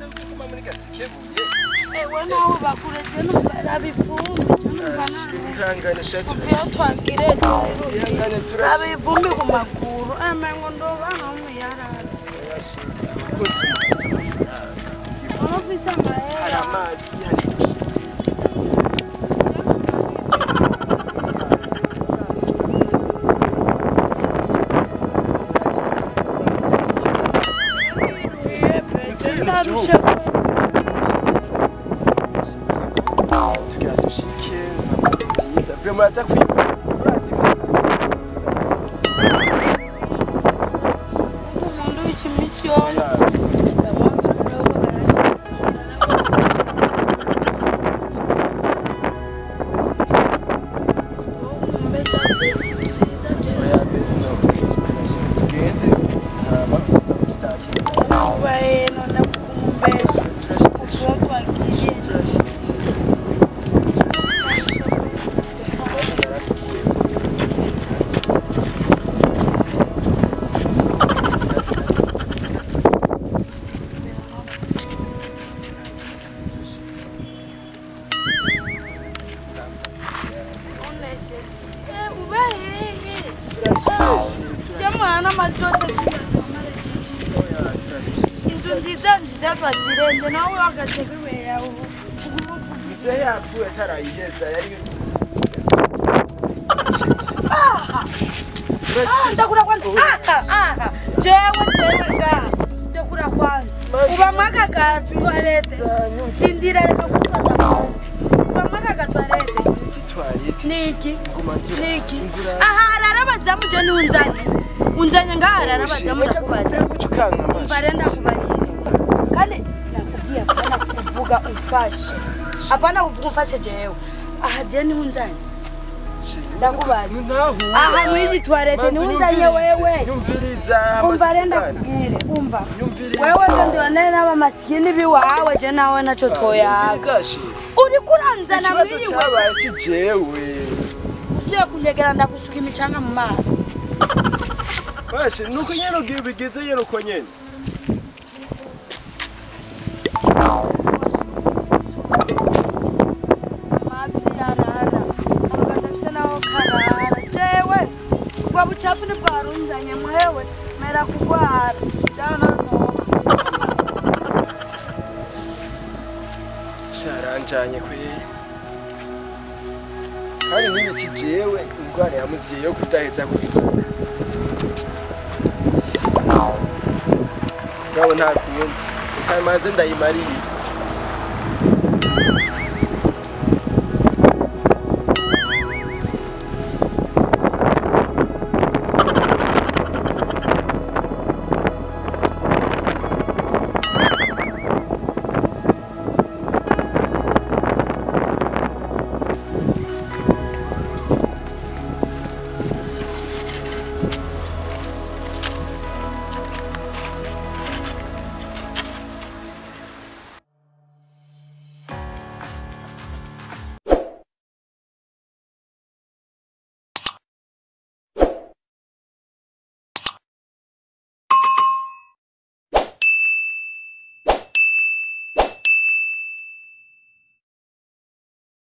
Ese kuguma muri gasikebuye. Ewe nawe bakureje n'abivumbi. Ihangane shatu. Twagire ihangane turashitse. Abivumbi ku maguru. Amengo ndoba no muyarara. Ofisa mahera. Amazi hari. Umuntu w'ikiminsi yose. Hapana kuvuga umfashe jewe. Aha je ni unzanye. Ndakubaza. Aha mw'iyi toilette ni unzanye wewe. Nyumviriza. Umva renda kubwire, umva. Wewe ndo ndonera n'abamasikini biwawe je nawe naco twoyaga. Uri kuranzana mw'iyi wewe si jewe. Usuye kunyegera ndagusuka imicanga mu maso. Bashe nuko nyene ugiye bigeze nyene uko nyene. Ubuchafu ni bwarunzanye mwewe mera kugwara jana no sharanjanye kwe kandi nibisi jewe ingwara yamuziye yo kudaheza kubivuga ngabo nta kundi kamaze ndayimarira.